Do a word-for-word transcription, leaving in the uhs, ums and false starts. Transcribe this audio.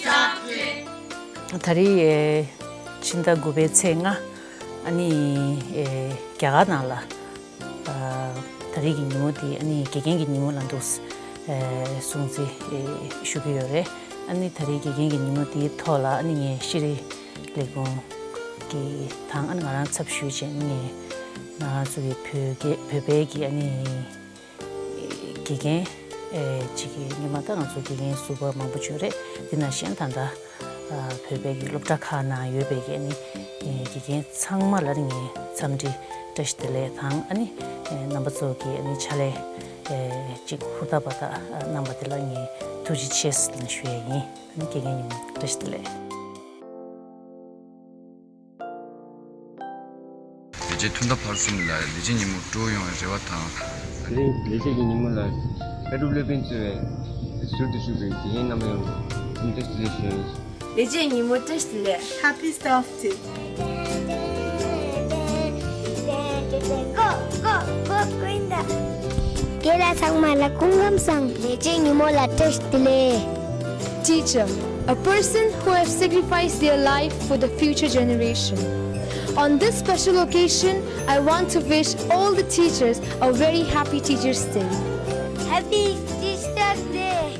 ད་རེས་ཨེ་ཕྱི་ཟླ་དགུ་པའི་ཚེས་ལྔ། ཨ་ནི་ཨེ་རྒྱ་གར་ནང་ལ་ཨ་ད་རེས་ཀྱི་ཉིན་མོ་འདི་ཨ་ནི་དགེ་རྒན་གྱི་ཉིན་མོ་ལ་འདུག་ཨེ་སྲུང་བརྩི་ཨེ་ཞུ་གི་ཡོད་རེད། ཨ་ནི་ད་རེས་དགེ་རྒན་གྱི་ཉིན་མོ་འདིའི་ཐོག་ལ་ཨ་ནི་ངས་ཤེས་རིག་ལས་ཁུངས་ཀྱི་དང་ཨ་ནི་ང་རང་ཚབ་ཞུས་བྱས་ནས་ང་རང་ཚོ་གི་བོད་སྐད་བོད་པའི་གི་ཨ་ནི་དགེ་རྒན་ཨེ་ཅིག་གི་སྔོན་མ་ད་ང་ཚོ་དགེ་རྒན་ཟུར་པ་མང་པོ་ཡོད་རེད། དེ་ནང་བཞིན་ད་ལྟ་ཨ་བོད་པའི་གི་སློབ་གྲྭ་ཁག་ནང་ཡོད་པའི་གི་ཨ་ནི་ཨེ་དགེ་རྒན་ཚང་མ་ལ་ངས་འཚམས་འདྲི་བཀྲ་ཤིས་བདེ་ལེགས་དང་ཨ་ནི་ཨེ་རྣམ་པ་ཚོ་གི་ཨ་ནི་ཕྱག་ལས་ཨེ་ཅིག་ཧུར་ཐག་པ་དག་གནང་པ་དེ་ལ་ངས་ཐུགས་རྗེ་ཆེ་ཟེར་ནས་ཞུ་ཡས་ཡིན། ཨ་ནི་དགེ་རྒན་ཉིན་མོ་བཀྲ་ཤིས་བདེ་ལེགས། ལས་བྱེད་ཐུན་མཐའ་བར་གསུམ་ལ་ལས་བྱེད་ཉིན་མོ་སྤྲོ་བོ་ཡོང་བའི་རེ་བ་དང་། དེ་རིང་ལས་བྱེད་ཀྱི་ཉིན་མོ་ལ་ལྟ་གྲུབ་སློབ་དཔོན་གཙོས་པའི་ཟུར་དུ་བཞུགས་པའི་དགེ་རྒན་རྣམ་པ་ཡོངས་ལ་ཐུགས་རྗེ་ཆེ་ཞུ་ཡིན། ལས་བྱེད་ཉིན་མོ་བཀྲ་ཤིས་བདེ་ལེགས། Happy Staff Day. རྒན་ལགས་ཚང་མ་ལ་སྐུ་ཁམས་བཟང་། ལས་བྱེད་ཉིན་མོ་ལ་བཀྲ་ཤིས་བདེ་ལེགས། Teacher, a person who have sacrificed their life for the future generation. On this special occasion, I want to wish all the teachers a very happy Teachers' Day. Happy Teachers' Day.